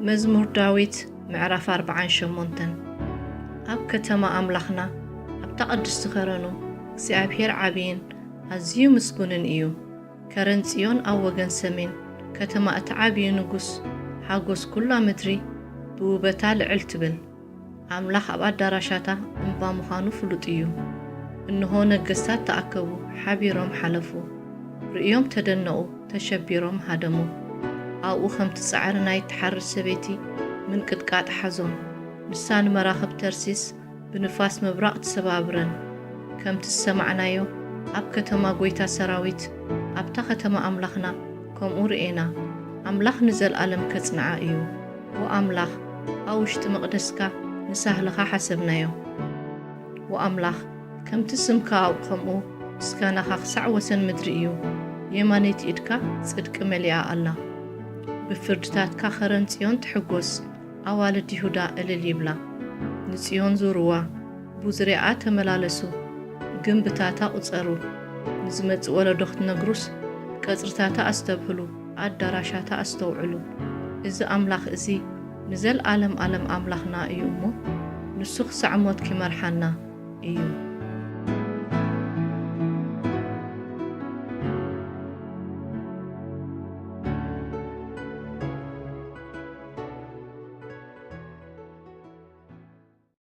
መዝሙር ዳዊት ምዕራፍ ኣርብዓን ሸሞንተን። ኣብ ከተማ ኣምላኽና፣ ኣብታ ቅድስቲ ኸረኑ፣ እግዚኣብሔር ዓብይን ኣዝዩ ምስጉንን እዩ። ከረን ጽዮን ኣብ ወገን ሰሜን፣ ከተማ እቲ ዓብዪ ንጉስ፣ ሓጎስ ኩላ ምድሪ ብውበታ ልዕል ትብል። ኣምላኽ ኣብ ኣዳራሻታ እምባ ምዃኑ ፍሉጥ እዩ። እንሆ ነገስታት ተኣከቡ፣ ሓቢሮም ሓለፉ። ርእዮም ተደነቑ፣ ተሸቢሮም ሃደሙ። ኣብኡ ከምቲ ጻዕሪ ናይ ትሓርስ ሰበይቲ ምንቅጥቃጥ ሓዞም። ንሳ ንመራኽብ ተርሲስ ብንፋስ ምብራቕ ትሰባብረን። ከምቲ ዝሰማዕናዮ፣ ኣብ ከተማ ጐይታ ሰራዊት፣ ኣብታ ከተማ ኣምላኽና፣ ከምኡ ርኤና። ኣምላኽ ንዘለኣለም ከጽንዓ እዩ። ወኣምላኽ፣ ኣብ ውሽጢ መቕደስካ ንሳህልኻ ሓሰብናዮ። ወኣምላኽ፣ ከምቲ ስምካ ኣብኡ ኸምኡ፣ ምስጋናኻ ክሳዕ ወሰን ምድሪ እዩ። የማነይቲ ኢድካ ጽድቂ መሊኣ ኣላ። ብፍርድታትካ ኸረን ጽዮን ትሕጎስ፣ ኣዋልድ ይሁዳ እልል ይብላ። ንጽዮን ዙርዋ፣ ብዙርያኣ ተመላለሱ፣ ግምብታታ ቁጸሩ። ንዝመጽእ ወለዶ ክትነግሩስ፣ ቀጽርታታ ኣስተብህሉ፣ ኣዳራሻታ ኣስተውዕሉ። እዚ ኣምላኽ እዚ ንዘለኣለም ኣለም ኣምላኽና እዩ እሞ፣ ንሱ ክሳዕ ሞት ኪመርሓና እዩ።